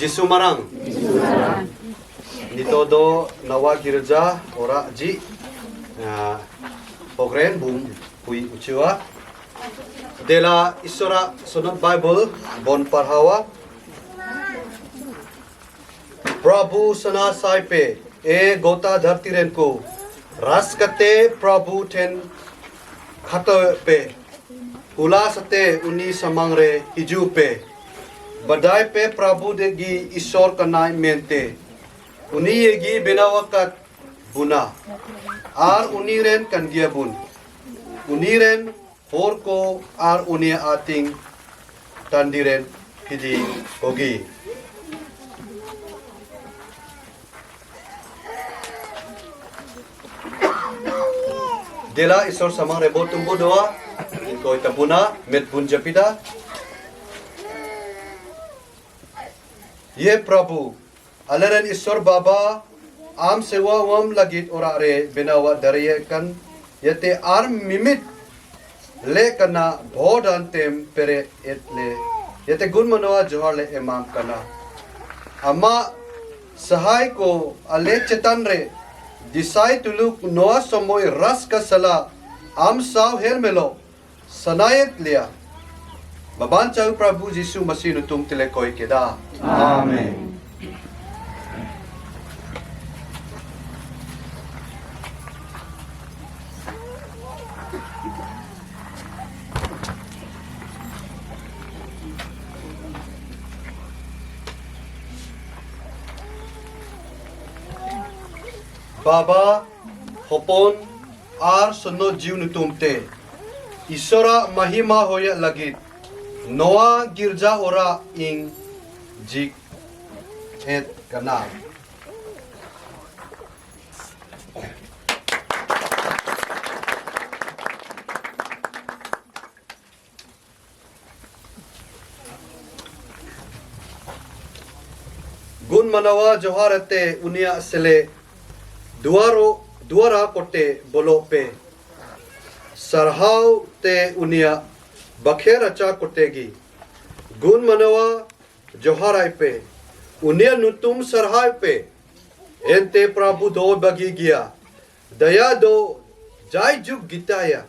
Jisu marang. Nitodo nawa girja ora ji program bum hui uchiwa. Dela Isora Sonot Bible bon parhawa. Prabhu sana sai pe e gota dharti ren ko ras kate Prabhu then khato pe hula sate uni samang re hiju pe badai pe Prabhu de gi Isor kanai mente uni yegi benawakat buna ar uni ren kan gia bun uni ren hor ko ar uni ating tandiren phidi kogi. Dela Isor samang rebo tumbu doa inkoi tabuna met bun japida. Ye Prabhu aleren Isor Baba am sewa wam lagit ora re benawa dariye kan yate ar mimit le kana bhodan tem pere et le yate gun manoa johar le emam kana ama sahay ko ale chetan re disai tuluk noa somoy ras ka sala am saw her melo sanayet lia baban chau Prabhu Jisu Masih nutum tile koi keda. Amen. Baba hopon ar sono jiw nutum te Isora mahima hoya lagit Noa girja ora ing jik et kana. Gun manawa johar ate unia sele duaro duara kote bolo pe sarhau te unia bakher acha kotegi gun manawa johar pe unia nutum sarhai pe ente prabhu do bagi gya daya do jai jug gitaya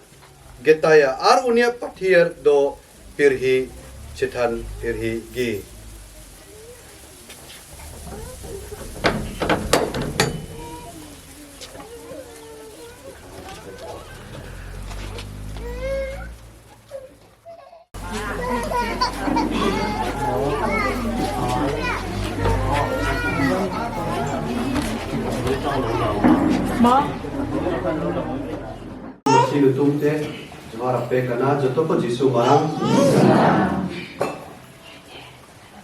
getaya ar unia pathier do pirhi chithan pirhi gi. Masih nutum te johar ape kana joto ko Jisu marang.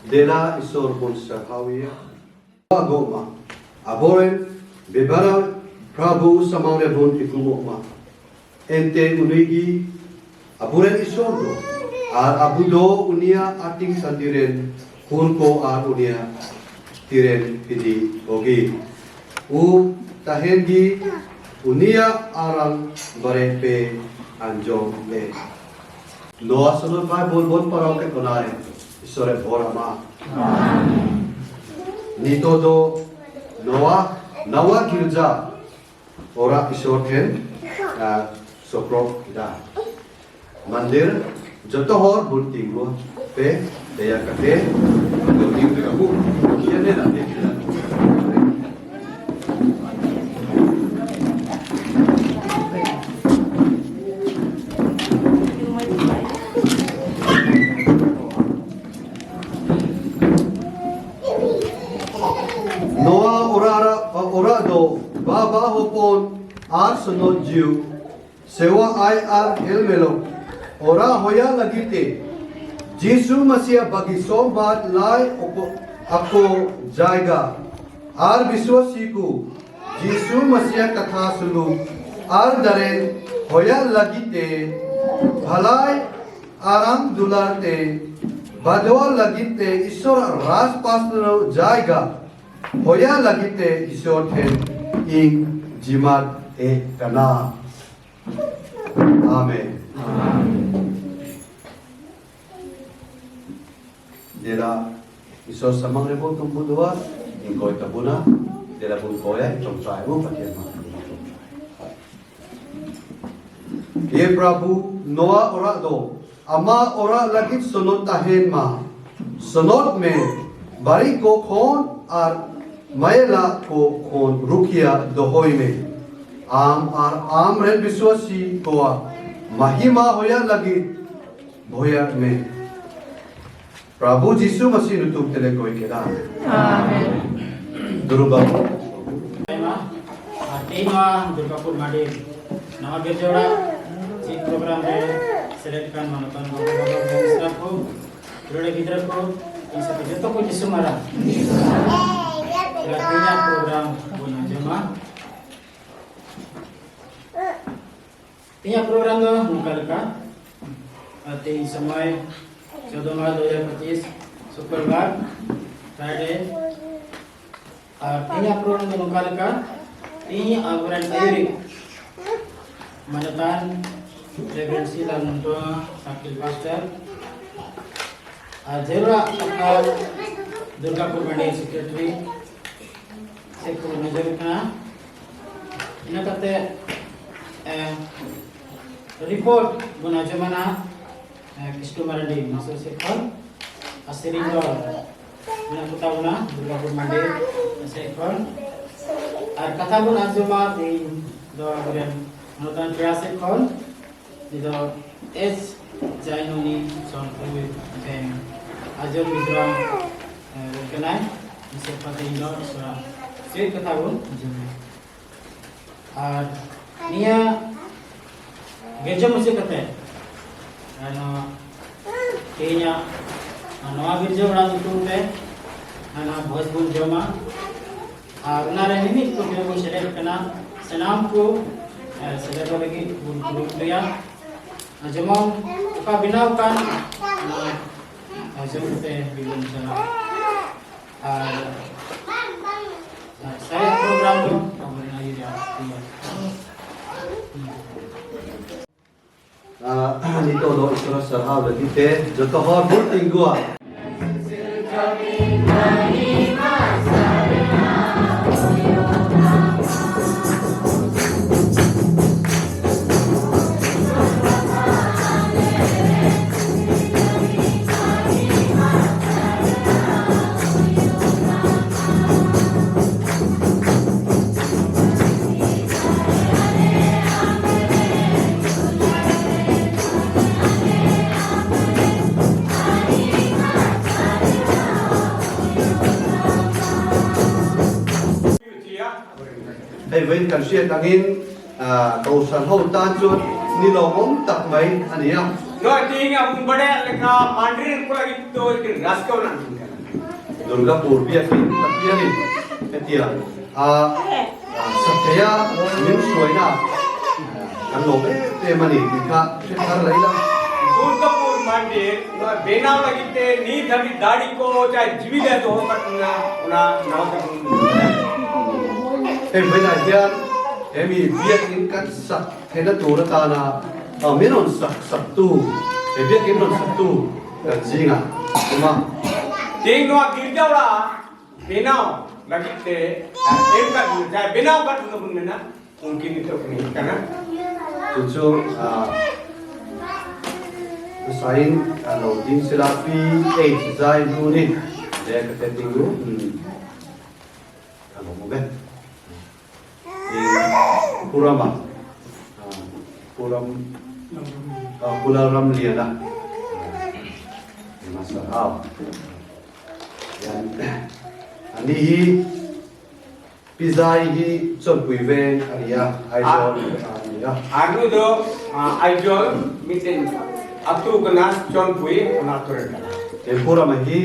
Dela Isor bun sarhawiya goma aboren bebara Prabhu samangre bun ikumo ma ente unigi aburen Isor do ar abudo unia ating sandiren hurko ar unia tiren pidi ogi u tahengi unia arang bare pe anjom le Noa sunod Bible bon paraw ke konare Isore bora ma. Nito do Noa nawa girja ora Isor then sopro da mandir joto hor bun tinggu pe daya kate ting pe kamu kian na pe kila. Noa orara ora do baba hopon ar sono jiu sewa ai ar helmelo ora hoya lagite Jisu Masia bagi sombat lai ako jaiga ar biswasiku Jisu Masia katha sulu ar dare hoya lagite bhalai aram dularte badwa lagite Isor ras pasno jaiga hoya lagite Isor then ing jimat e kana. Amen. Dela Isua samang re bo tum bu dua in koi tabuna dela bun koya in chongchai mu Pathian ma chongchai. Ye Prabhu Noa ora do ama ora lagit sonot tahen ma sonot me bari ko khon ar mayela ko khon rukia dohoi me am ar am ren biswasi koa mahima hoya lagi bhoya me Prabhu Jisu Masih nutup tele koi keda. Amen. Durba. Tema Durgapur Mandi नवा गिरजोड़ा जी प्रोग्राम रे select kan मानतन बाबा बाबा मिश्रा को रोड़े गिद्रा को इन सब जतो को जिसु मारा punya program bulan jema tinya program do nungka leka ati समय 14 मार्च 2025 शुक्रवार फ्राइडे और तिnya program do nungka leka तिnya aburan ayuri मानतान Reverend Sila Nuntua Sakil Pastor और जेरुआ अपना दुर्गापुर मंडी सेक्रेटरी से को नजर कना इना कते रिपोर्ट बना जमाना किस्टु मारंडी मास्टर Sekhar asiring dol mena kota bona Durgapur Mandi Shekhar আর কথা বন আজমা তিন do আবরেন নতুন পেড়া শেখর নিদ এস জাইনুনি সন ফুই বেং আজম বিদ্রম কেনাই শেখর তিন do সরা সেই কথা বন জমা আর নিয়া ᱜᱮᱡᱚ ᱢᱩᱪᱟᱹᱫ ᱠᱟᱛᱮ ᱱᱚᱣᱟ ᱛᱮᱦᱮᱧᱟᱜ ᱱᱚᱣᱟ ᱜᱤᱨᱡᱟᱹ ᱚᱲᱟᱜ ᱧᱩᱛᱩᱢ ᱛᱮ ᱱᱚᱣᱟ ᱵᱷᱚᱡᱽ ᱵᱚᱱ ᱡᱚᱢᱟ ᱟᱨ ᱚᱱᱟᱨᱮ ᱢᱤᱢᱤᱫ ᱠᱚ ᱵᱚᱱ ᱥᱮᱞᱮᱫ ᱠᱟᱱᱟ ᱥᱟᱱᱟᱢ ᱠᱚ ᱥᱮᱞᱮᱫᱚᱜ ᱞᱟᱹᱜᱤᱫ ᱵᱚᱱ ᱠᱩᱨᱩᱢᱩᱴᱩᱭᱟ ᱡᱮᱢᱚᱱ ᱚᱠᱟ ᱵᱮᱱᱟᱣ ᱠᱟᱱ ᱚᱱᱟ ᱡᱚᱢ ᱠᱟᱛᱮ ᱜᱮᱵᱚᱱ ᱪᱟᱞᱟᱜᱼᱟ ᱟᱨ ᱥᱟᱨᱮᱡ ᱯᱨᱳᱜᱨᱟᱢ ᱫᱚ ᱟᱵᱚᱨᱮᱱ ᱟᱭᱩᱨ Nito do isora sarhaw lagi te joto hor bul tinggua. Hei vawiin kan hriat angin Kohhran ho tan chuan ni lawmawm tak mai a ni a. Durgapur biakin Pathianin hetiang a satheia min hruaina kan lawm em em a ni tih kha hre thar laih la. Hei vawiinah hian hemi biakin kan sak theihna tur atana min rawn sak sak tu, he biakin rawn sak tu kan zingah awm a. Chu chu hmasain a lo ding sela PH zai hnu ni le ka te ding u ka lo hmu ve i Purama Puram Pula Ramliana Masarau hian ani hi Pi Zai hi Chawnpui veng a ni a, Aizawl a ni a. Anu do Aizawl miten atu kana Chawnpui ona tur kana. He Purama hi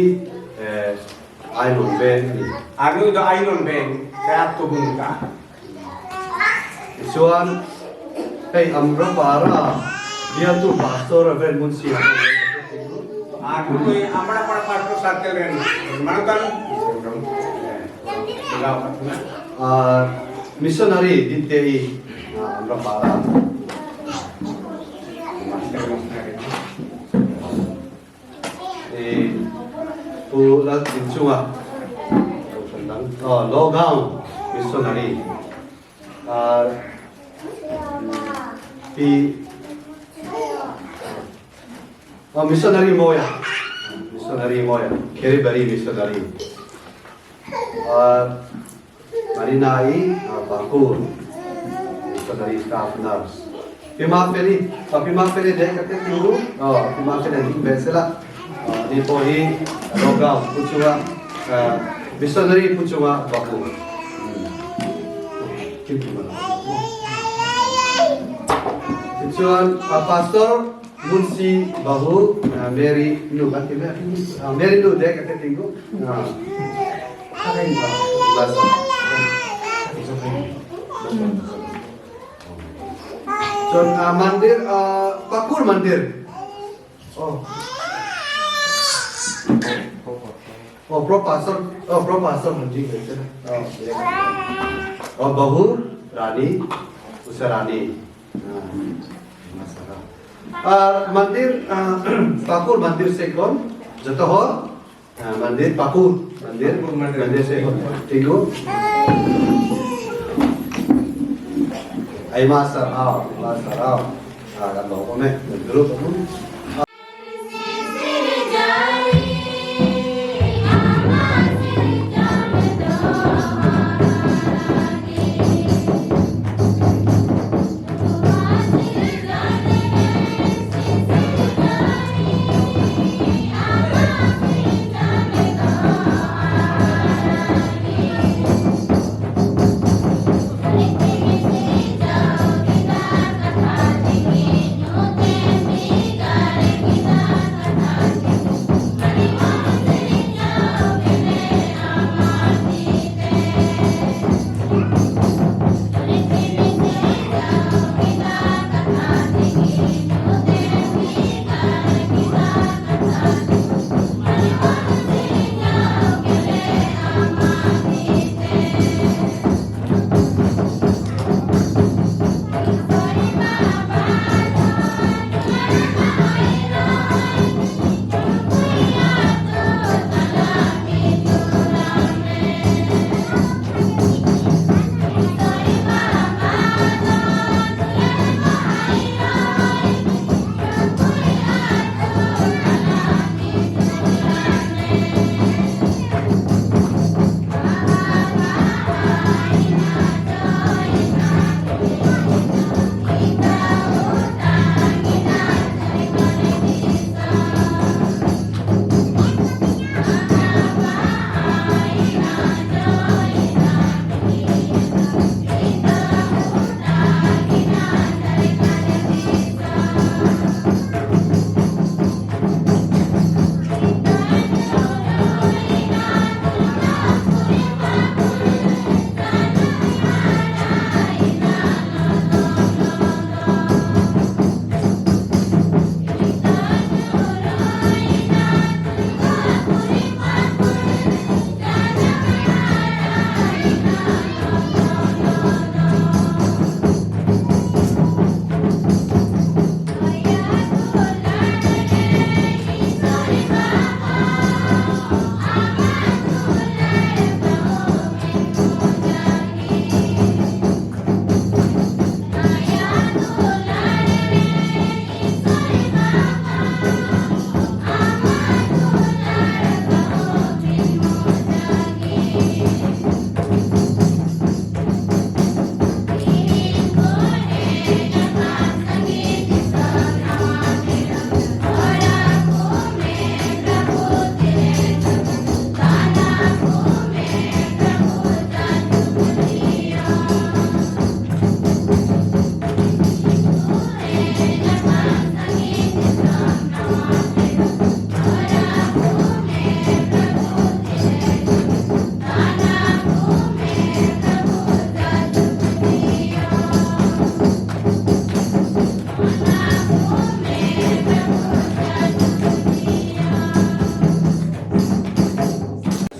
Ailawn veng a ni. Anu do Ailawn veng ka atu bung ka. Tichuan hei Amrapara bialtu Pastor Reverend Munsi a awm Anu do Amrapara Pastor Circle ren Manukan Missionary Dintei Amrapara. Pu Laltinchunga kohhran dang Lawgaon Missionary ar Pi Missionary Mawia Missionary Mawia Kheribari Missionary ar Marina-i Pakur Missionary Staff Nurse Pi Mafeli Pi Mafeli deh ka te chu Pi Mafeli an ding ve sela ni pawh hi Logaon pu chunga Missionary pu chunga Pakur Tichuan Pastor Munsi Bahu Mary nu kan ti ve Mary nu deh ka te ting ku Chuan mandir Pakur mandir oh oh pro pastor oh pro pastor mandir oh bahu rani usarani mandir Pakur mandir sekon joto hor Mandir Pakur Mandir Mandir Sekon Tinggu Aima Sarau Aima Sarau kan lo awm e group a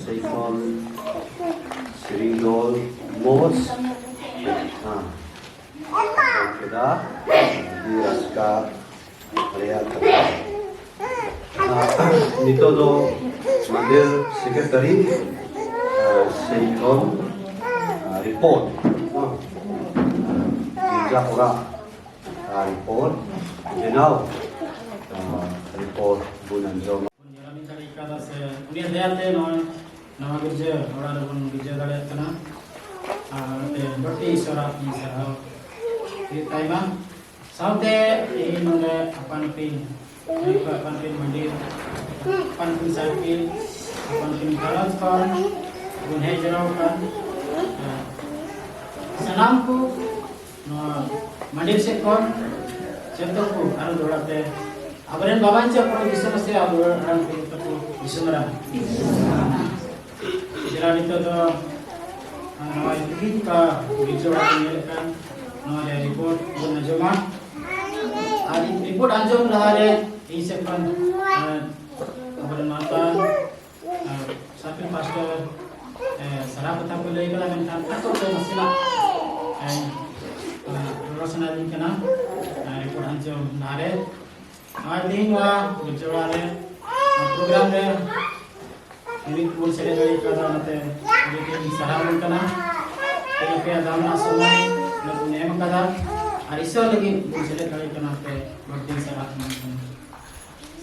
Seikawn Siringdawl Mos Keda Diraska Rea Kata. Nito do Mandir Secretary Seikon report Girja ora report Benau report bun anjom. ᱧᱮᱞᱟᱢᱤᱧ ᱫᱟᱲᱮ ᱠᱟᱣᱫᱟ ᱥᱮ ᱩᱱᱤᱭᱟᱜ ᱫᱟᱭᱟᱛᱮ ᱱᱚᱜᱼᱚᱭ ᱱᱟᱣᱟ ᱜᱤᱨᱡᱟᱹ ᱚᱲᱟᱜ ᱨᱮᱵᱚᱱ ᱜᱤᱨᱡᱟᱹ ᱫᱟᱲᱮᱭᱟᱜ ᱠᱟᱱᱟ ᱟᱨ ᱚᱱᱟᱛᱮ ᱵᱟᱹᱲᱛᱤ ᱤᱥᱥᱚᱨᱟᱜ ᱤᱧ ᱥᱟᱨᱦᱟᱣ ᱦᱩᱭᱩᱜ ᱛᱟᱭ ᱢᱟ ᱥᱟᱶᱛᱮ ᱤᱧ ᱱᱚᱰᱮ ᱟᱯᱟᱱ ᱟᱹᱯᱤᱱ ᱟᱯᱟᱱ ᱟᱹᱯᱤᱱ ᱢᱟᱱᱰᱤ ᱟᱯᱟᱱ ᱟᱹᱯᱤᱱ ᱥᱟᱨᱠᱤᱞ ᱟᱯᱟᱱ ᱟᱹᱯᱤᱱ ᱜᱷᱟᱨᱚᱸᱡᱽ ᱠᱷᱚᱱ ᱵᱚᱱ ᱦᱮᱡ ᱡᱟᱣᱨᱟ ᱟᱠᱟᱱ ᱥᱟᱱᱟᱢ ᱠᱚ ᱱᱚᱣᱟ ᱢᱟᱱᱰᱤ ᱥᱮᱫ ᱠᱷᱚᱱ ᱡᱚᱛᱚ ᱠᱚ ᱟᱨᱚ ᱫᱚᱦᱲᱟᱛᱮ ᱟᱵᱚᱨᱮᱱ ᱵᱟᱵᱟᱧ ᱪᱮ ᱯᱨᱚᱵᱷᱩ ᱡᱤᱥᱩ ᱢᱟᱥᱤ ᱟᱵᱚ ᱨᱟᱱ ᱡᱚᱛᱚ ᱠᱚ ᱫᱤᱥᱚᱢ ᱨᱟᱱ ᱡᱮᱞᱟ ᱱᱤᱛᱚᱜ ᱫᱚ ᱱᱚᱜᱼᱚᱭ ᱛᱤᱦᱤᱧ ᱠᱟ ᱜᱤᱨᱡᱟᱹ ᱚᱲᱟᱜ ᱵᱚᱱ ᱧᱮᱞᱮᱫ ᱠᱟᱱ ᱱᱚᱣᱟ ᱨᱮᱭᱟᱜ ᱨᱤᱯᱳᱨᱴ ᱵᱚᱱ ᱟᱸᱡᱚᱢᱟ ᱟᱨ ᱨᱤᱯᱳᱨᱴ ᱟᱸᱡᱚᱢ ᱞᱟᱦᱟᱨᱮ ᱤᱧ ᱥᱮᱫ ᱠᱷᱚᱱ ᱟᱵᱚᱨᱮᱱ ᱢᱟᱱᱚᱛᱟᱱ ᱥᱟᱨᱠᱤᱞ ᱯᱟᱥᱴᱚᱨ ᱥᱟᱨᱟ ᱠᱟᱛᱷᱟ ᱠᱚ ᱞᱟᱹᱭ ᱠᱟᱫᱟ ᱢᱮᱱᱠᱷᱟᱱ ᱠᱷᱟᱴᱚ ᱛᱮ ᱱᱟᱥᱮᱱᱟᱜ ᱨᱚᱲ ᱥᱟᱱᱟᱭᱤᱧ ᱠᱟᱱᱟ ᱨᱤᱯᱳᱨᱴ ᱟᱸᱡᱚᱢ ᱞᱟᱦᱟᱨᱮ ᱱᱚᱜᱼᱚᱭ ᱛᱮᱦᱮᱧ ᱱᱚᱣᱟ ᱜᱤᱨᱡᱟᱹ ᱚᱲᱟᱜ ᱨᱮ ᱯᱨᱳᱜᱨᱟᱢ ᱨᱮ ᱢᱤᱫ ᱵᱚᱱ ᱥᱮᱞᱮᱫ ᱫᱟᱲᱮ ᱠᱟᱣᱫᱟ ᱚᱱᱟᱛᱮ ᱟᱹᱰᱤ ᱟᱹᱰᱤ ᱥᱟᱨᱦᱟᱣ ᱵᱚᱱ ᱠᱟᱱᱟ ᱛᱮᱦᱮᱧ ᱟᱯᱮᱭᱟᱜ ᱫᱟᱢᱟᱱᱟᱜ ᱥᱚᱢᱚᱭ ᱚᱱᱟ ᱵᱚᱱ ᱮᱢ ᱟᱠᱟᱫᱟ ᱟᱨ ᱤᱥᱥᱚᱨ ᱞᱟᱹᱜᱤᱫ ᱵᱚᱱ ᱥᱮᱞᱮᱫ ᱫᱟᱲᱮ ᱠᱟᱱᱟ ᱚᱱᱟᱛᱮ ᱵᱟᱹᱲᱛᱤ ᱥᱟᱨᱦᱟᱣ ᱵᱚᱱ ᱠᱟᱱᱟ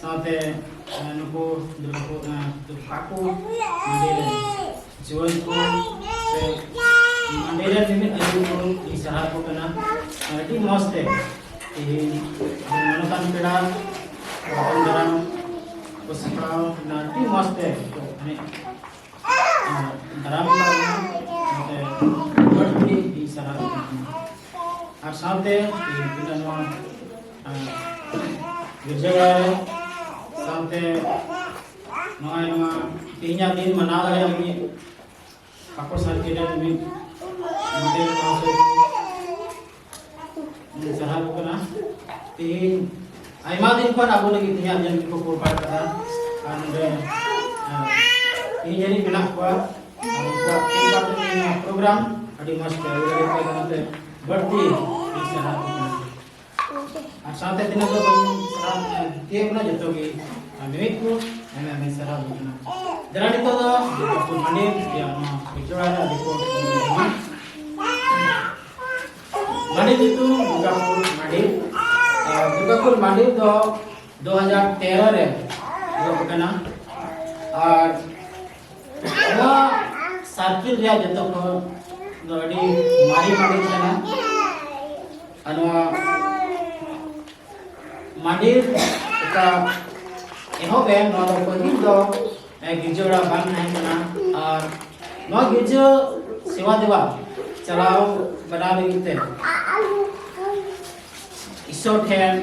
ᱥᱟᱶᱛᱮ ᱱᱩᱠᱩ ᱠᱟᱠᱩ ᱢᱟᱱᱰᱤ ᱨᱮᱱ ᱡᱩᱣᱟᱹᱱ ᱠᱚ ᱥᱮ ᱢᱟᱱᱰᱤ ᱨᱮᱱ ᱢᱤᱢᱤᱫ ᱟᱹᱭᱩ ᱠᱚ ᱤᱧ ᱥᱟᱨᱦᱟᱣ ᱠᱚ ᱠᱟᱱᱟ ᱟᱹᱰᱤ ᱢᱚᱡᱽ ᱛᱮ ᱛᱮᱦᱮᱧ ᱢᱟᱱᱚᱛᱟᱱ ᱯᱮᱲᱟ ᱫᱟᱛᱟᱱ ᱫᱟᱨᱟᱢ ᱠᱚ ᱥᱟᱯᱲᱟᱣ ᱮᱱᱟ ᱟᱹᱰᱤ ᱢᱚᱡᱽ ᱛᱮ ᱠᱚ ᱮᱱᱮᱡ ᱫᱟᱨᱟᱢ ᱠᱟᱜ ᱚᱱᱟᱛᱮ ᱵᱟᱹᱲᱛᱤ ᱤᱧ ᱥᱟᱨᱦᱟᱣ ᱠᱚ ᱠᱟᱱᱟ ᱟᱨ ᱥᱟᱶᱛᱮ ᱛᱮᱦᱮᱧ ᱛᱤᱱᱟᱹᱜ ᱱᱚᱣᱟ ᱜᱤᱨᱡᱟᱹᱜᱟᱲ ᱨᱮ ᱥᱟᱶᱛᱮ ᱱᱚᱜᱼᱚᱭ ᱱᱚᱣᱟ ᱛᱮᱦᱮᱧᱟᱜ ᱫᱤᱱ ᱢᱟᱱᱟᱣ ᱫᱟᱲᱮᱭᱟᱜ ᱞᱟᱹᱜᱤᱫ ᱯᱟᱠᱩᱲ ᱥᱟᱨᱠᱤᱞ ᱨᱮᱱ ᱢᱤᱫ ᱢᱚᱰᱮᱞ ᱢᱚᱦᱟᱥᱚᱭ ᱥᱟᱨᱦᱟᱣ ᱠᱚ ᱠᱟᱱᱟ ᱛᱮᱦᱮᱧ ᱟᱭᱢᱟ ᱫᱤᱱ ᱠᱷᱚᱱ ᱟᱵᱚ ᱞᱟᱹᱜᱤᱫ ᱛᱮᱦᱮᱧᱟᱜ ᱫᱤᱱ ᱠᱚ ᱠᱳᱨᱯᱟᱴ ᱠᱟᱫᱟ ᱟᱨ ᱱᱚᱰᱮ ᱛᱮᱦᱮᱧ ᱡᱟᱹᱱᱤᱡ ᱢᱮᱱᱟᱜ ᱠᱚᱣᱟ ᱟᱨ ᱩᱱᱠᱩᱣᱟᱜ ᱯᱨᱳᱜᱨᱟᱢ ᱟᱹᱰᱤ ᱢᱚᱡᱽ ᱛᱮ ᱦᱩᱭ ᱫᱟᱲᱮ ᱠᱟᱫᱟ ᱚᱱᱟᱛᱮ ᱵᱟᱹᱲᱛᱤ ᱥᱟᱨᱦᱟᱣ ᱠᱚ ᱠᱟᱱᱟ ᱟᱨ ᱥᱟᱶᱛᱮ ᱛᱤᱱᱟᱹᱜ ᱫᱚ ᱵᱟᱹᱧ ᱥᱟᱨᱦᱟᱣ ᱛᱤᱭᱳᱜ ᱠᱟᱱᱟ ᱡᱚᱛᱚ ᱜᱮ ᱢᱤᱢᱤᱫ ᱠᱚ ᱟᱭᱢᱟ ᱟᱭᱢᱟ ᱥᱟᱨᱦᱟᱣ ᱠᱟᱱᱟ ᱫᱮᱞᱟ ᱱᱤᱛᱚᱜ ᱫᱚ ᱫᱩᱨᱜᱟᱯᱩᱨ ᱢᱟᱱᱰᱤ ᱨᱮᱭᱟᱜ ᱱᱚᱣᱟ ᱵᱤᱪᱚᱲᱟ ᱨᱮᱭᱟᱜ ᱨᱤᱯᱳᱨᱴ ᱢᱟᱱᱰᱤ ᱧᱩᱛᱩᱢ ᱫᱩᱨᱜᱟᱯᱩᱨ ᱢᱟᱱᱰᱤ ᱫᱩᱨᱜᱟᱯᱩᱨ ᱢᱟᱱᱰᱤ ᱫᱚ 2013 ᱨᱮ ᱮᱦᱚᱵ ᱟᱠᱟᱱᱟ ᱟᱨ ᱱᱚᱣᱟ ᱥᱟᱨᱠᱤᱞ ᱨᱮᱭᱟᱜ ᱡᱚᱛᱚ ᱠᱷᱚᱱ ᱫᱚ ᱟᱹᱰᱤ ᱢᱟᱨᱮ ᱢᱟᱱᱰᱤ ᱠᱟᱱᱟ ᱟᱨ ᱱᱚᱣᱟ ᱢᱟᱱᱰᱤᱨ ᱚᱠᱟ ᱮᱦᱚᱵ ᱮᱱ ᱱᱚᱣᱟ ᱫᱚ ᱯᱟᱹᱦᱤᱞ ᱫᱚ ᱜᱤᱨᱡᱟᱹ ᱚᱲᱟᱜ ᱵᱟᱝ ᱛᱟᱦᱮᱸ ᱠᱟᱱᱟ ᱟᱨ ᱱᱚᱣᱟ ᱜᱤᱨᱡᱟᱹ ᱥᱮᱵᱟ ᱫᱮᱵᱟ ᱪᱟᱞᱟᱣ ᱵᱟᱱᱟᱣ ᱞᱟᱹᱜᱤᱫ ᱛᱮ ᱤᱥᱥᱚᱨ ᱴᱷᱮᱱ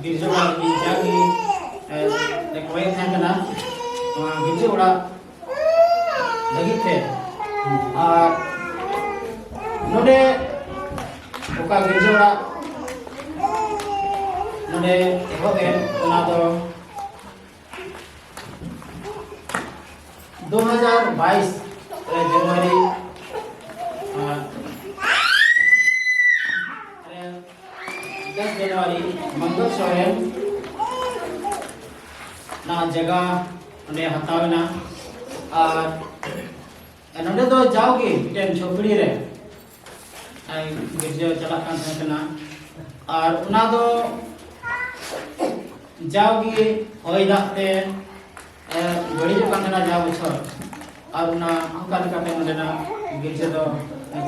ᱜᱤᱨᱡᱟᱹ ᱚᱲᱟᱜ ᱞᱟᱹᱜᱤᱫ ᱡᱟᱜᱮ ᱠᱚᱭᱮ ᱛᱟᱦᱮᱸ ᱠᱟᱱᱟ ᱱᱚᱣᱟ ᱜᱤᱨᱡᱟᱹ ᱚᱲᱟᱜ ᱞᱟᱹᱜᱤᱫ ᱛᱮ ᱟᱨ ᱱᱚᱰᱮ ᱚᱠᱟ ᱜᱤᱨᱡᱟᱹ ᱚᱲᱟᱜ ᱱᱚᱰᱮ ᱮᱦᱚᱵ ᱮᱱ ᱚᱱᱟ ᱫᱚ 2022 ᱨᱮ ᱡᱟᱱᱩᱣᱟᱨᱤ ᱨᱮ 10 ᱡᱟᱱᱩᱣᱟᱨᱤ ᱢᱚᱝᱜᱚᱞ ᱥᱚᱨᱮᱱ ᱱᱟ ᱡᱟᱭᱜᱟ ᱚᱸᱰᱮ ᱦᱟᱛᱟᱣ ᱮᱱᱟ ᱟᱨ ᱱᱚᱰᱮ ᱫᱚ ᱡᱟᱣᱜᱮ ᱢᱤᱫᱴᱮᱱ ᱡᱷᱚᱯᱲᱤ ᱨᱮ ᱜᱤᱨᱡᱟᱹ ᱪᱟᱞᱟᱜ ᱠᱟᱱ ᱛᱟᱦᱮᱸ ᱠᱟᱱᱟ ᱟᱨ ᱚᱱᱟ ᱫᱚ ᱡᱟᱣᱜᱮ ᱦᱚᱭ ᱫᱟᱜ ᱛᱮ ᱵᱟᱹᱲᱤᱡᱚᱜ ᱠᱟᱱ ᱛᱟᱦᱮᱱᱟ ᱡᱟᱣ ᱵᱚᱪᱷᱚᱨ ᱟᱨ ᱚᱱᱟ ᱚᱱᱠᱟ ᱞᱮᱠᱟᱛᱮ ᱱᱚᱰᱮᱱᱟᱜ ᱜᱤᱨᱡᱟᱹ ᱫᱚ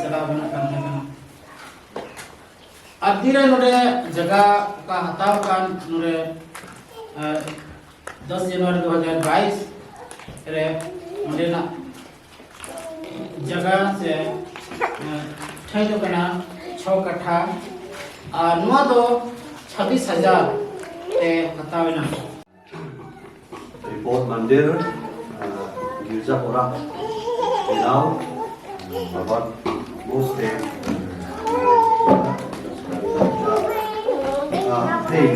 ᱪᱟᱞᱟᱣ ᱜᱟᱱᱚᱜ ᱠᱟᱱ ᱛᱟᱦᱮᱸ ᱠᱟᱱᱟ ᱟᱨ ᱛᱤᱨᱮ ᱱᱚᱰᱮ ᱡᱟᱭᱜᱟ ᱚᱠᱟ ᱦᱟᱛᱟᱣ ᱠᱟᱱ ᱱᱚᱰᱮ 10 ᱡᱟᱱᱩᱣᱟᱨᱤ 2022 ᱨᱮ ᱱᱚᱰᱮᱱᱟᱜ ᱡᱟᱭᱜᱟ ᱥᱮ ᱴᱷᱟᱹᱭ ᱫᱚ ᱠᱟᱱᱟ ᱪᱷᱚ ᱠᱟᱴᱷᱟ ᱟᱨ ᱱᱚᱣᱟ ᱫᱚ 26000 ᱛᱮ ᱦᱟᱛᱟᱣ ᱮᱱᱟ Report Mandir Girja Ora Binaw Babat Moste Hey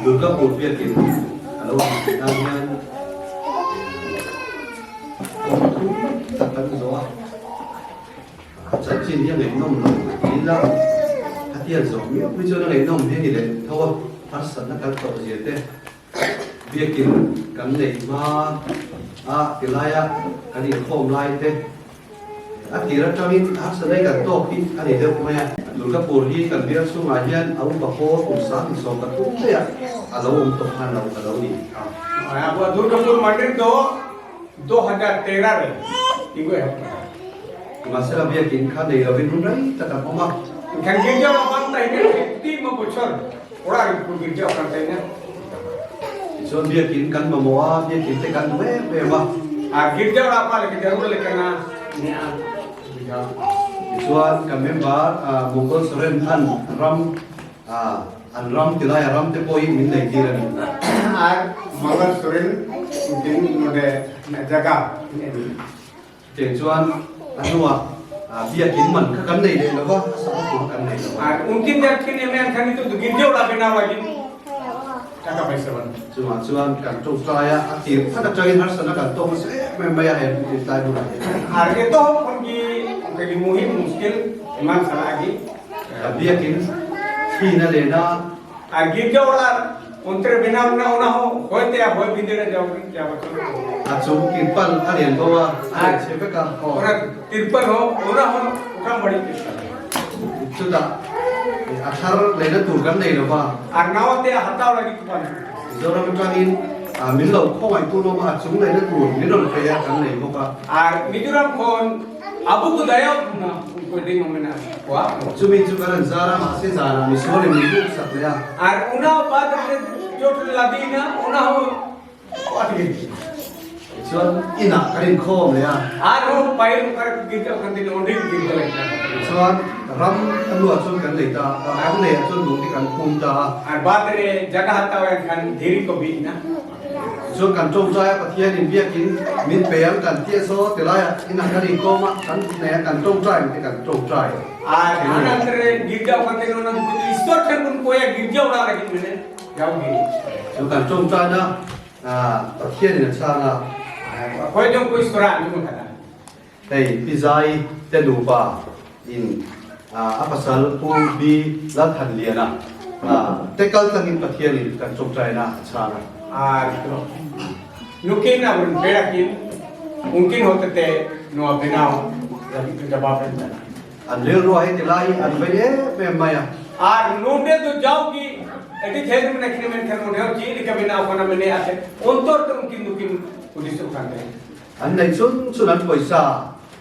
Durgapur biakin alo nan hian tak kan zo a chanchin hi a ngaihnawm lo ila. Khatia zawh miau hi chuan a ngaihnawm hi a ni leh tho a, harsatna kan tawh zia te biakin kan neih hma a tilaia kan inkhawm lai te a tir atangin harsatna hi kan tawk hi a ni deuh mai a. Durgapur hi kan bial chhungah hian a upa pawl kum 1013 daih a lo awm tawh khan lo a lo ni a. Durgapur Mandir do 2013 re tingu ehawp ta. Nimahsela biakin kha nei lovin hun rei tak an awm a. Kan girja a bang ta hian engtin maw bochhor ora rin pur girja a kal ta hian. Tichuan biakin kan mamawh a, biakin te kan duh em em a. A girja ora pa leh jarur leh kana ne a girja. Tichuan kan member Mongol Soren an ram an ram tilai a ram te pawh hi min nei tir a ni. Ar Mongol Soren din node jaga in en. Cheng chuan a hnuah biakin man kha kan nei leh lo va, a sak tur kan nei lo va. Ungkin deuh thin em em khan itu tu girjau la bena lagi taka paisa ban. Chungah chuan kan tawngtai a, a tir phat atangin harsatna kan tawng nasa em em mai a he tlai hunah hian. Ar etohop phun gi ka gi muhim muskil eman salah agi. Biakin thlina lena. Ar girjau la onte re bena na ona ho hoi te a hoi binde re jau ja bachon. A chung tirpal a lian bo a, a lian chhe vek a. Ora tirpal ho ona ho ukam bari tirpal. Chutah a thar leina tur kan nei lo va. Ar nawa te a hataw lagi tupan. Mizoram atangin min lo khawngaih tu lawm a, a chung leina tur min rawn pe a kan nei bawk a. Ar Mizoram khawn abu ku dayaw na ko ding omena kwa. Chumi chu kan an zar a, mahse zanah misual in min lut sak leh a. Ar una bad re chot ladina una ho atgi. Tichuan inah kan inkhawm leh a. Ar ho pail kar girja khan din onding girja leh ta. Tichuan ram a luah chuan kan nei ta a, ram nei ah chuan lung te kan phum ta a. Ar bad re jaga hataw en khan dhiri ko bi na. Chuan kan tawngtai a Pathianin biakin min pe ang kan tih a saw tilaiah inah kan inkawm a, kan nei a kan tawngtai ang te kan tawngtai Chu kan tawngtaina Pathianin a chhang a. Hei Pi Zai te nupa in a pasal Pu B Lalthanliana te kal tlangin Pathianin kan tawngtaina a chhang a. Nukin a hun berakin ungkin hotete noa benau jawab en tana. An rilru a heti lai hi an vei em em mai a. Ar nunde tu jau ki edi thel mene khine men khan nunde chi lika benau khona mene ase ontor te ungkin nukin udisu khan te. An nei chun chun an pawisa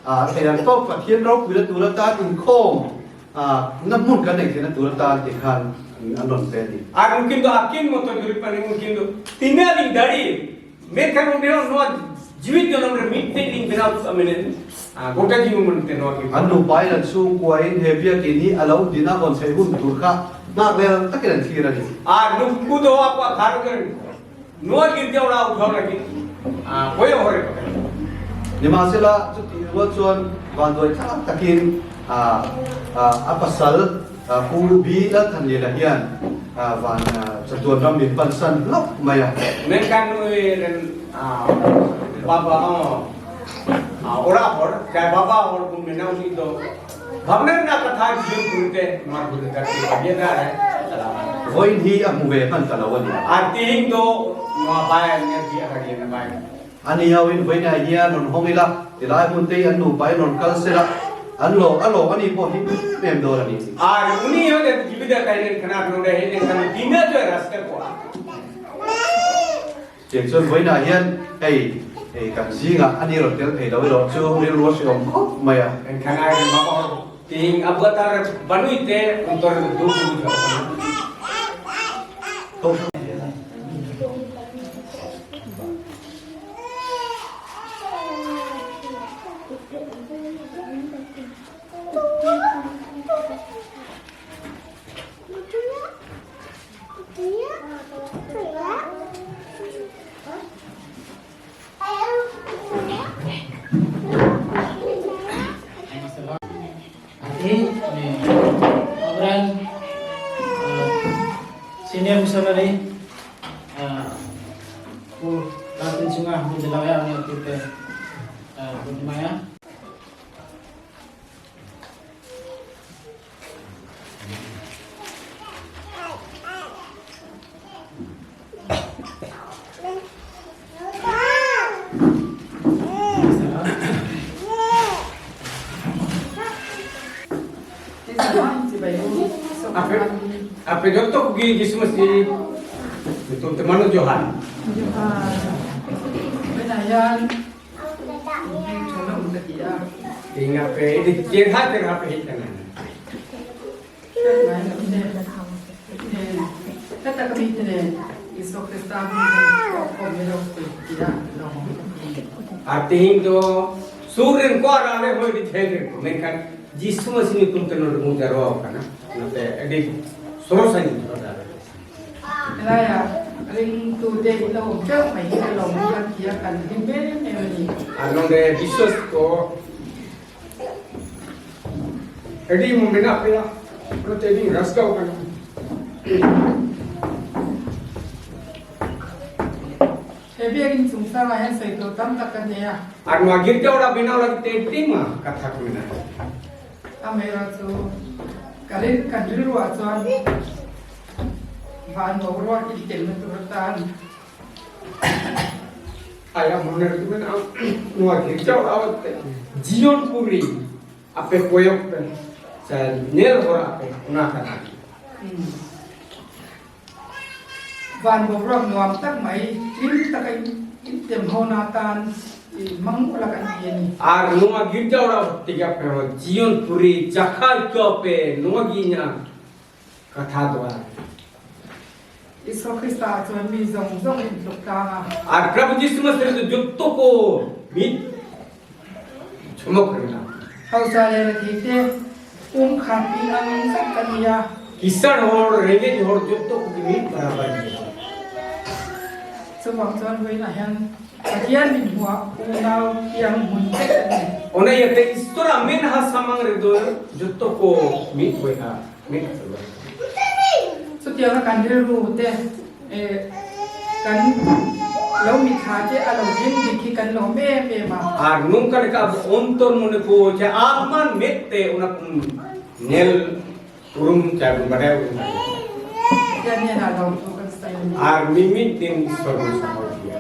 a thei an tawk Pathian ropuina tur atan inkhawm na hmun kan nei theihna tur atan tih khan an rawn pe a ni. Ar ungkin du akin moto juri pani ungkin du tina ling dari men khan unde ho noa jiwit jonom re mit te ling benau tu amene gota jiwu mun te noa ki. An nupa in an chhungkuain he biakin hi a lo din a hawn chheih hun tur kha nghak lel takin an thlir a ni. Ar nungku do akwa khar Noa girja ora uthau lagi khawi a hawre pakhat. Nimahsela, chutih rual chuan vanduai thlak takin a pasal Pu B. Lalthanliana hian van chatuan ram min pansan hlauh mai a. Mengkan nui ren baba ora hor jai baba hor bun menau ni do bhavna na katha jiyon gurute nuar gurute darti bhavya da re chala. Vawiin hi a hmu ve hman ta lo a ni. A tihing do nuah bai an nge ti a ka rian a bai. A ni ho in vawiin ah hian rawn hawng ila, tilai hmun te hi an nupa in rawn kal sela, an lo a lawm a ni pawh hi em em dawn a ni. A uni ho de jibida kai nen khana no de he nen khana dina jo raste ko a. Tiang chuan vawiinah hian hei hei kan zingah a ni rawn tel thei lo erawh chu rilru a hrehawm khawp mai a. Engkhan ai rem bak awr ting a buatar banui te untor du du tho Tho. Abraham senior missionary Pu Latin Sunga Pu Jalaya ni te Pu Maya. Ape jotto kugi Jisu Masih nyutum te manu johar. Johar. Tunah hian inhmingṭhana awm ka ti a. Ing ape edi cherha cherha pe hej kana. Hriat ngai loh te nen heta ka mite nen Isua Krista hming hian khawm i lo pui ti a lawmawm ka ti. Ar tihing do sur ren ko ar ale hoi di jhel ren ko menkhan Jisu Masih nyutum te nonde bun jarwa kana onate adi sorosa ni Helaiah ringtute in lo awm teuh mai hi ka lawm ka ti a, kan hlim em em a ni. Ar nonde Jesus ko adi mo mena pea onate adi raskau kana. He biakin chungchangah hian sawi tur tam tak ka nei a. Ar noa girja ora binaw lagi te tima katha ko mena. Amaherawhchu ka rin kan rilruah chuan van boruak intelna tur atan. Aya mone ri mena noa girja ora te jion puri ape koyok pe cha nel hor ape ona katha. Van boruak nuam tak mai hlim taka in tem ho na atan i hmang ula kan ti a ni. Ar noa girja ora tiga pe ho jion puri jakha ikaw pe noa gi nya katha do a. Isua Krista ah chuan mi zawng zawng in tluk tlang a. Ar Prabhu Jisu Masih chu jotto ko mit chumok reng la. Hausa leh rethei te um khat in ang in zet kan ni a. Kisan hor rengej hor jotto ko gi mit barabar ni. Chuvang chuan vawiinah hian Pathian min hmuah unau piang hmun vek an ni. Ona iate Istora men ha samang re do jotto ko mit boiha mit chalo. Chutianga kan rilru te kan lo mitthla te a lo thleng dik hi kan lawm em em a. Ar nungka leka abo ontor mone ko che atman met te ona kum nel urum cha bun badai urum. Pathian hnenah lawm thu kan sawi a ni. Ar mimit din sorbu sahau dia.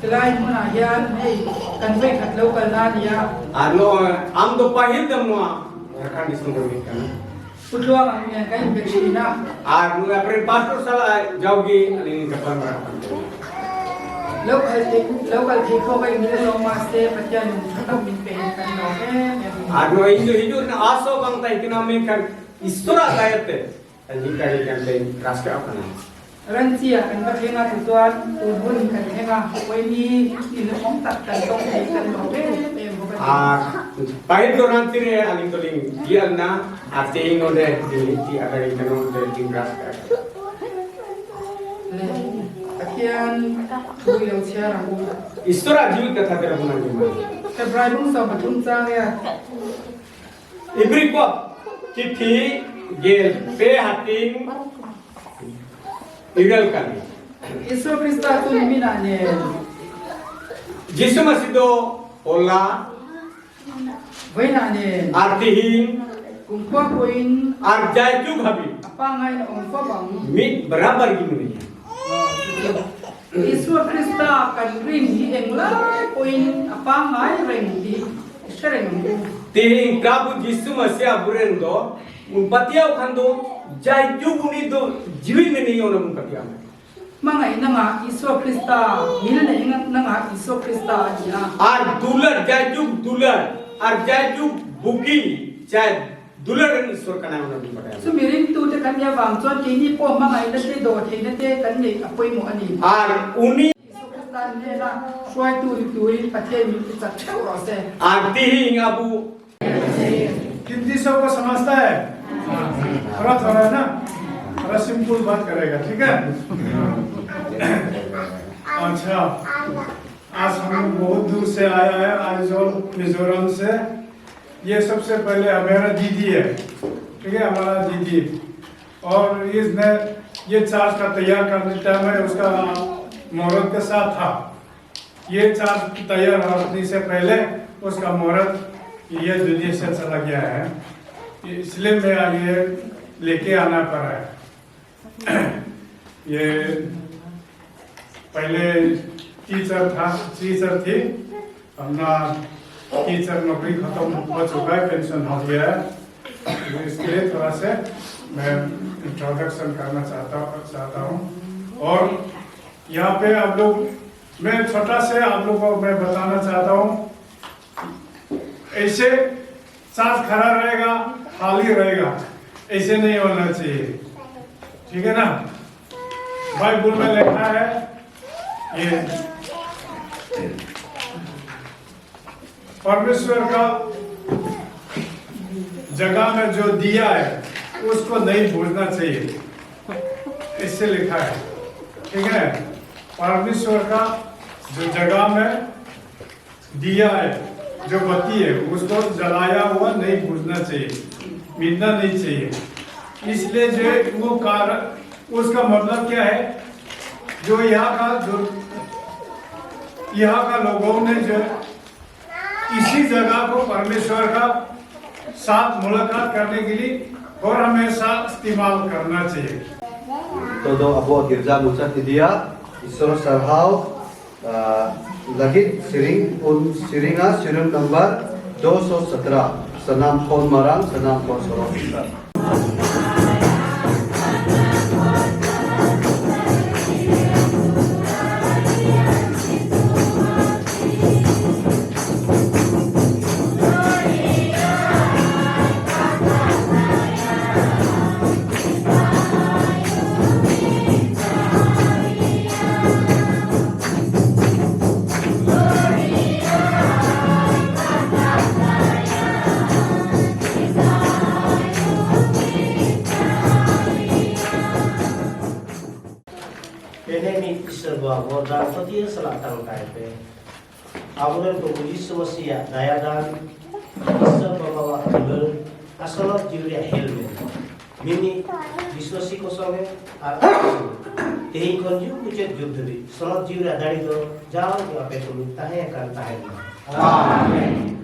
Tilai hmunah hian hei kan vawikhat lo kalna a ni a. Ar no am do pahil dam noa Jharkhand disom ro mit kana. Pu Tluang ang nen kan inbe thin a. Ar nu apre pastor sala jaugi aling kapal mara kan. Lo kal thei lo kal thei kho ka in lo mahse Pathian in tha tak min pe hi kan lawm em em a ni. Ar nu injo hijur na aso bang tai kina men kan istora dayate anjing ka hi kan te raska kana. Ranchi ah kan va thleng a tichuan tun hun kan thleng a, Pawini in awm tak kan tawng thei kan lawm em em bawk a ni. A pahit do Ranchi re aling to ling di al na a te ing node ding ti a ring ka node ding ras ka. Le Pathian thu i lo chhiar ang u. Istora jiwit katha te rabuna ni ma. Hebrai bung 13 chang e. Ibri ko chithi gel pe hating iral kani. Isua Krista chu niminah nen. Jisu Masih do hola. Vawiinah nen. Ar tihin. Kumkhua pawhin. Ar jai jug habi. A pangngain a awm fawp ang. Mit barabar gi muni. Isua Krista kan rin hi englai pawhin a pangngai reng tih i hre reng ang u. Tihin Prabhu Jisu Masih aburen do un patiau khan do jai jug uni do jiwi meni ona bun patiau. Hmangaih nangah Isua Krista, ngil neih nangah Isua Krista a ni a. Ar dular jai jug dular ar jai jug bugi jai dular ren Iswar kanai ona bun patiau. Chumi ringtute kan nia vang chuan keini pawh hmangaihna te dawhtheihna te kan neih a pawimawh a ni. Ar uni. Isua Krista hnena hruaitu ni turin Pathian min ti chak theuh rawh se. Ar tihi ingabu Hindi सबको समझता है थोड़ा थोड़ा ना थोड़ा सिंपल बात करेगा ठीक है अच्छा आज हम लोग बहुत दूर से आया है आइजोल मिजोरम से ये सबसे पहले हमारा दीदी है ठीक है हमारा दीदी और इसने ये चार्ज का तैयार करने टाइम है उसका मुहूर्त के साथ था ये चार्ज तैयार होने से पहले उसका मुहूर्त ये दुनिया से चला गया है इसलिए मैं ये लेके आना पड़ा है ये पहले टीचर था टीचर थी अपना टीचर नौकरी खत्म हो चुका है पेंशन हो गया है इसके लिए थोड़ा से मैं इंट्रोडक्शन करना चाहता चाहता हूँ। और यहाँ पे आप लोग, मैं छोटा से आप लोगों को मैं बताना चाहता हूँ, ऐसे साथ खड़ा रहेगा, खाली रहेगा, ऐसे नहीं होना चाहिए, ठीक है ना। बाइबल में लिखा है ये परमेश्वर का जगह में जो दिया है उसको नहीं भूलना चाहिए, इससे लिखा है, ठीक है। परमेश्वर का जो जगह में दिया है, जो बत्ती है, उसको जलाया हुआ नहीं भूलना चाहिए, मिलना नहीं चाहिए। इसलिए जो वो कारण, उसका मतलब क्या है, जो यहाँ का जो यहाँ का लोगों ने जो इसी जगह को परमेश्वर का साथ मुलाकात करने के लिए और हमेशा इस्तेमाल करना चाहिए। Todo abo girja muchat idia isor sarhau lagit siring un siringa siring number 217 sanam khon marang sanam khon sorok. Aburan Prabhu Jisu Masiya dayadan Iswar Babawa dular asolot jiwriya helme mini biswasi ko songe ar tehin khon jug muchat jug dhabi solot jiwriya dari do jaw ape tumi tahe akan tahen ma. Amen.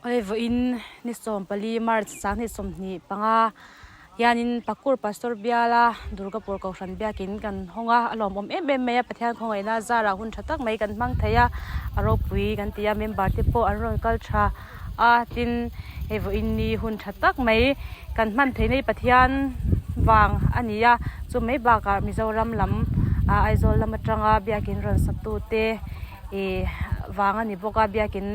Oi vawiin ni 14 March 2025 hianin Pakur Pastor Biala Durgapur Kohhran biakin kan hawng a, a lawmawm em em mai a, Pathian khawngaihna zarah hun tha tak mai kan hmang thei a, a ropui kan ti a, member te pawh an rawn kal tha a, tin hei vawiin ni hun tha tak mai kan hman theih na hi Pathian vang a ni a, chu mai bakah Mizoram lam ah Aizawl lam atanga biakin rawn satu te ih vang a ni bawk a, biakin.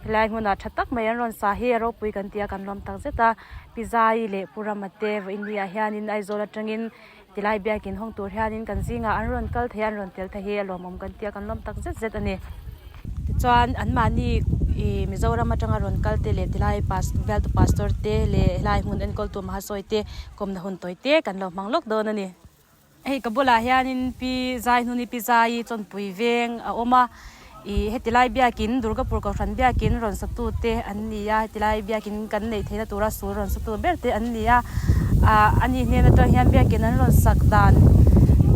Helai hmunah tha tak mai an rawn sa hi a ropui kan ti a, kan lawm tak zet a. Pi Zai leh Pu Rama te vawiin ni ah hianin Aizawl atangin tilai biakin hawng tur hianin kan zingah an rawn kal thei a, an rawn tel thei hi a lawmawm kan ti a, kan lawm tak zet zet a ni. Tichuan anmahni ih Mizoram atanga rawn kal te leh tilai pas bialtu pastor te leh helai hmun enkawltu mahasawi te kawmna hun tawi te kan lo hmang lawk dawn a ni. Hei ka bulah hianin Pi Zaihnuni Pi Zai chawnpui veng a awm a, ih heti lai biakin Durgapur Kohhran biakin rawn satu te an ni a, heti lai biakin kan neih theihna tura sul rawn satu ber te an ni a, ah ani hnen atang hian biakin an rawn sak dan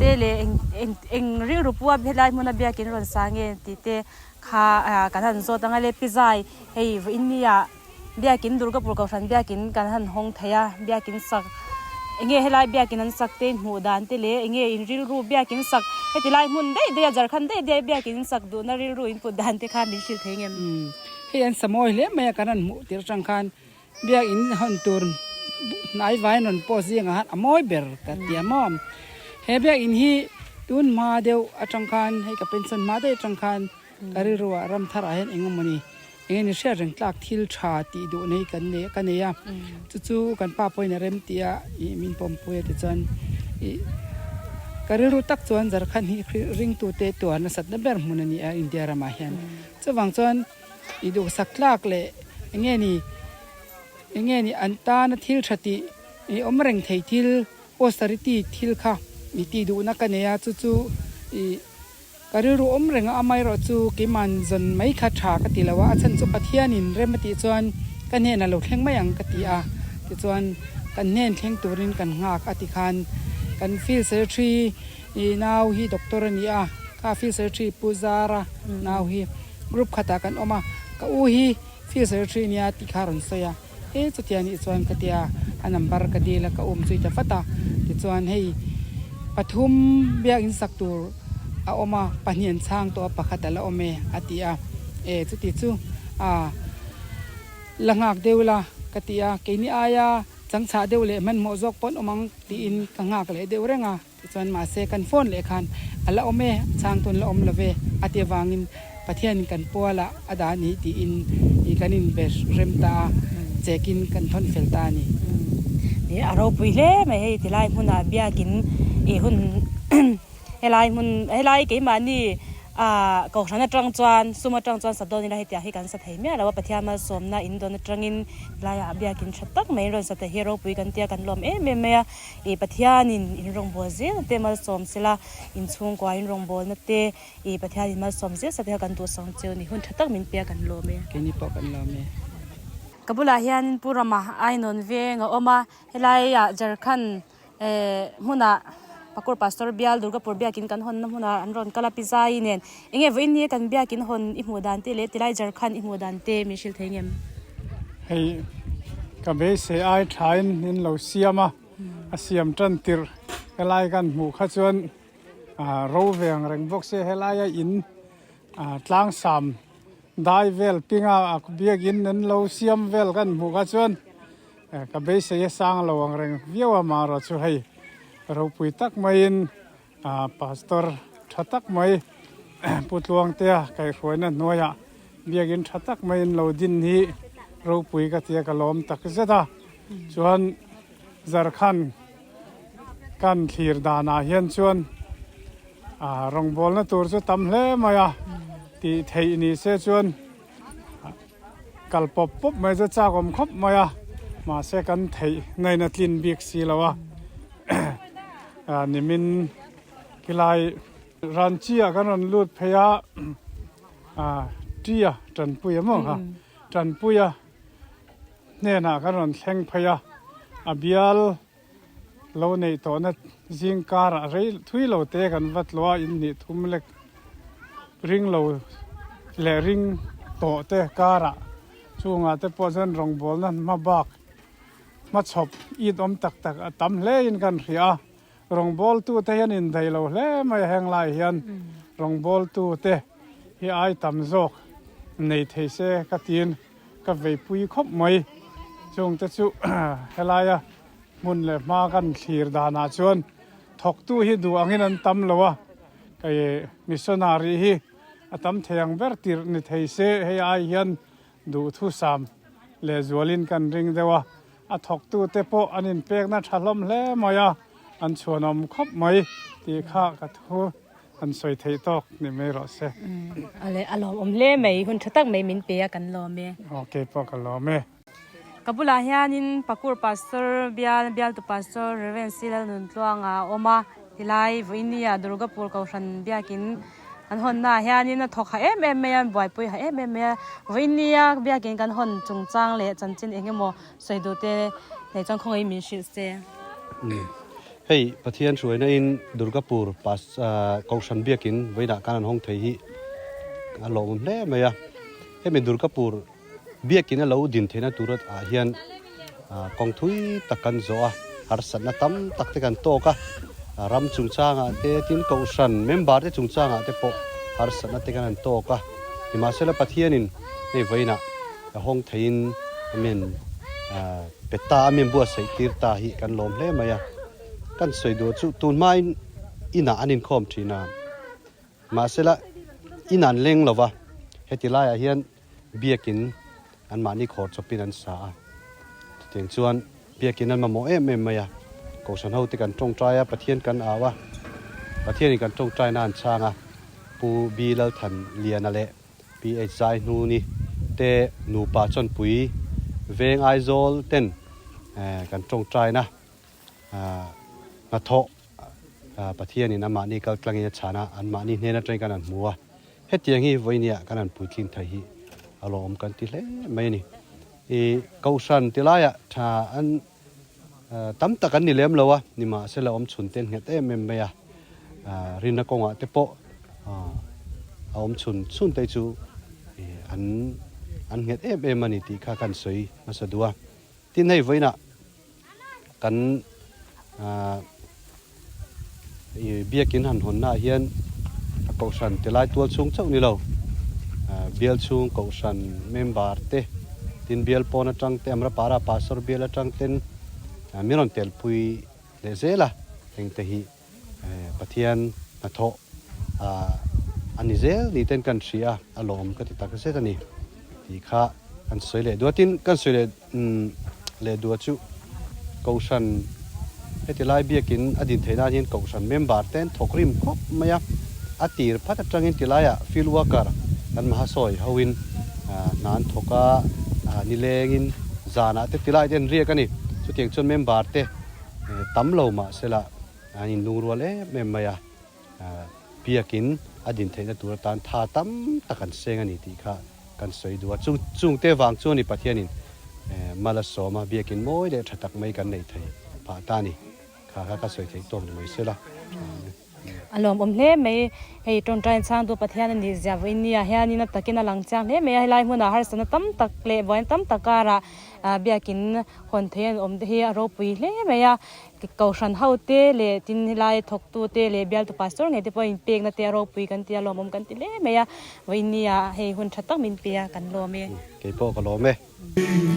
te leh eng eng eng rilru pua helai hmuna biakin rawn sa nge tih te kha ah kan han zawt ang a le Pi Zai hei vawiin nia Biakin Durgapur Kohhran biakin kan han hawng thei a, biakin sak enge helai biakin an sak te inhmuh dan te leh enge in rilru biakin sak heti lai hmun daih daih a Jharkhand daih daih a biakin in sak duhna rilru in put dan te kha min hrilh thei ngem. Hei an samawi hle mai a kan han hmuh tir atang khan biakin hawn tur hnai vai an rawn post zingah khan a mawi ber ka ti a maw. He biakin hi tun hma deuh atang khan hei ka pension hma daih atang khan ka rilru ah ram thar ah hian eng emawni Enge ni hriat reng tlak thil tha tih duh nei kan nei ka nei a, chu chu kan pa pawhin a rem tih a ih min pawmpui a tichuan ih ka rilru tak chuan Jharkhand hi ringtute tuar nasatna ber hmun a ni a India ramah hian. Chuvang chuan ih duhsak tlak leh enge ni enge ni an tana thil tha tih ih awm reng thei thil. Austerity thil kha i tih duhna ka nei a, chu chu i ka rilru awm reng a, amaherawhchu keiman zawn mai kha tha ka ti lo a, a chhan chu Pathianin rem a tih chuan ka hnenah lo thleng mai ang ka ti a, tichuan kan hnen thleng turin kan nghak a ti khan kan field secretary i nau hi doctor a ni a, kha field secretary Pu Zara nau hi group khatah kan awm a, ka u hi field secretary nia tih kha a rawn sawi a. He chutia nih chuan ka tia a number ka dil a ka um zui ta vat a, tichuan hei pathum biakinn sak tur a awm a, pahnih an chhang tawh a pakhat a la awm e a ti a, e chuti chu a la nghak deuh la ka ti a, keini aia changchhah deuh leh hmanhmawh zawk pawn awm ang tiin ka nghak leh deuh reng a. Tichuan mahse kan phone leh khan a la awm e, chhang tun la awm lo ve a ti avangin Pathianin kan pualah a dah a ni tiin i kan inbe rem ta a, chekin kan thawn fel ta a ni. Ni a ropui hle mai hei tilai hmunah biakin i hun helai hmun helai keimahni Aaa Kohhran atang chuan sum atang chuan sa dawn ila hetiang hi kan sa thei miah lo a, Pathian malsawmna in dawn atangin helaiah biakin tha tak mai in rawn sa thei hi ropui kan tia kan lawm em em mai a, ih Pathianin in rawngbâwl zel te malsawm sela, in chhungkua in rawngbâwlna te ih Pathianin malsawm zel sa te kha kan duhsang cheu ni, hun tha tak min pia kan lawm e. Keini pawh kan lawm e. Ka bulah hianin Pu Rama Ainawn veng a awm a, helaiah Jharkhand Eh hmunah Pakur Pastor bial Durgapur biakin kan hawnna hmunah an rawn kal a Pizai nen enge vawiin ni kan biakin hawn i hmuh dan te leh tilai Jharkhand i hmuh dan te min hrilh thei ngem? Hei ka beisei ai thain in lo siam a, a siam tan tirh helai kan hmuh kha chuan ro ve ang reng bawk se helaia in tlangsam dai vel pinga biakin an lo siam vel kan hmuh kha chuan Ka beisei a sang lo ang reng viau a marawh chu hei ropui tak maiin pastor tha tak mai Pu Tluangtea kaihhruaina hnuaiah biakin tha tak maiin lo din hi ropui ka tia ka lawm tak zet a chuan Zarkhan kan thlir danah hian chuan rawngbawlna tur chu tam hle mai a tih theih ni se chuan. Kal pawp pawp mai chu chak awm khawp mai a, mahse kan theih nain a tlin bik si lo a, nimin khilai Ranchi ah kan rawn lut phei a, Tia Tanpuia maw kha, Tanpuia hnenah kan rawn thleng phei a, a bial lo neih tawhna zing karah rei thui lo te kan va tluah a inhnih thum lek ring lo leh ring tawh te karah chungah te pawh chuan rawngbawlna hma bak hmachhawp it awm tak tak a tam hle in kan hria a rawngbawl tu te hian indaih lo hle mai a heng lai hian rawngbawl tu te hi ai tam zawk nei thei se ka tiin Ka veipui khawp mai. Chungte chu helaia hmun leh hma kan thlir danah chuan thawktu hi duh angin an tam lo a, kei missionary hi a tam thei ang ber tirh ni thei se hei ai hian duhthusam lehzualin kan ring deuh a, a thawktute pawh an inpekna tha hlawm hle mai a, an chhuanawm khawp mai tih kha ka thu. An sawi theih tawk ni mai rawh se. Ale a lawmawm hle mai, hun tha tak mai min pe a kan lawm e. Aw kei pawh ka lawm e. Ka bulah hianin Pakur Pastor bial bialtu Pastor Rev. Silal Nuntluanga a awm a, tilai Vawinia Durgapur Kohhran biakin an hawnnaah hianin a thawk ha em em mai a, an buaipui ha em em mai a. Vawinia biakin kan hawn chungchang leh chanchin eng emaw sawi duh te nei chuan khawngaih min hrilh se. Hei Pathian hruaina in Durgapur pas Kohhran biakin vawiinah khan an hawng thei hi a lawmawm hle mai a. Hemi Durgapur biakin a lo din theihna tur ah hian kawng thui tak kan zawh a, harsatna tam tak te kan tawk a, ram chungchangah te tin Kohhran member te chungchangah te pawh harsatna te kan han tawk a. Nimahsela Pathianin hei vawiinah A hawng theiin a men pe ta a, men buatsaih tir ta hi kan lawm hle mai a. Kan sawi duh chu tun hmain inah an inkhawm thin a, mahsela in an leng lo va, heti laiah hian biakin anmahni khawr chawpin an sa a. Chutiang chuan biakin an mamawh em em mai a, Kohhran hote kan tawngtai a, Pathian kan au a, Pathianin kan tawngtaina an chhang a, Pu B Lalthan Liana leh PH Zai Hnuni te nupa chawnpui veng Aizawl ten kan tawngtaina hnathawh Pathianin amahni kal tlangin a chhan a, anmahni hnen atangin kan han hmu a. Hetiang hi vawinia kan han puitlin thei hi a lawmawm kan ti hle mai a ni. I Kohhran ti laiah tha an tam tak an ni lem lo a, nimahsela awm chhun te an nghet em em mai a, rinna kawngah te pawh a awm chhun chhun te chu an an nghet em em a ni tih kha kan sawi hmasa duh a. Tin hei vawiinah kan biakin han hawnnaah hian a kohhran ti lai tual chhung chauh ni lo, bial chhung kohhran member te, tin bial pawn atang te, Amrapara Pastor bial atang ten min rawn telpui leh zel a, hengte hi Pathian hnathawh a ni zel ni ten kan hria a, a lawm ka ti tak zet a ni tih kha kan sawi leh duah. Tin, kan sawi leh leh duah chu Kohhran heti lai biakin a din theih nan hian Kohhran member te an thawk rim khawp mai a, a tir phat atangin ti laiah field worker kan mahasawi hoin hna an thawk a, nilengin zanah te ti lai te an riak a ni. Chutiang chuan member te Tam lo mah sela an inlungrual em em mai a, biakin a din theihna tur atan tha tam tak an seng a ni tih kha kan sawi duh a. Chung chungte vang chuan i Pathianin mal a sawm a, biakin mawi leh tha tak mai kan nei thei phah ta a ni. Kha kha ka sawi theih tawk ni mai sela. A lawmawm hle mai. Hei tawngtai chhangtu Pathian a nih zia vawiin nia hianin a takin a lang chiang hle mai a. Helai hmunah harsatna tam tak leh buaina tam tak karah biakin hawn thei an awm te hi a ropui hle mai a. Kohhran ho te leh tin helai thawktu te leh bialtu pastor ngei te pawh inpekna te a ropui kan ti a, lawmawm kan ti hle mai a. Vawiin nia hei hun tha tak min pe a, kan lawm e. Kei pawh ka lawm e. Lawm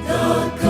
tak.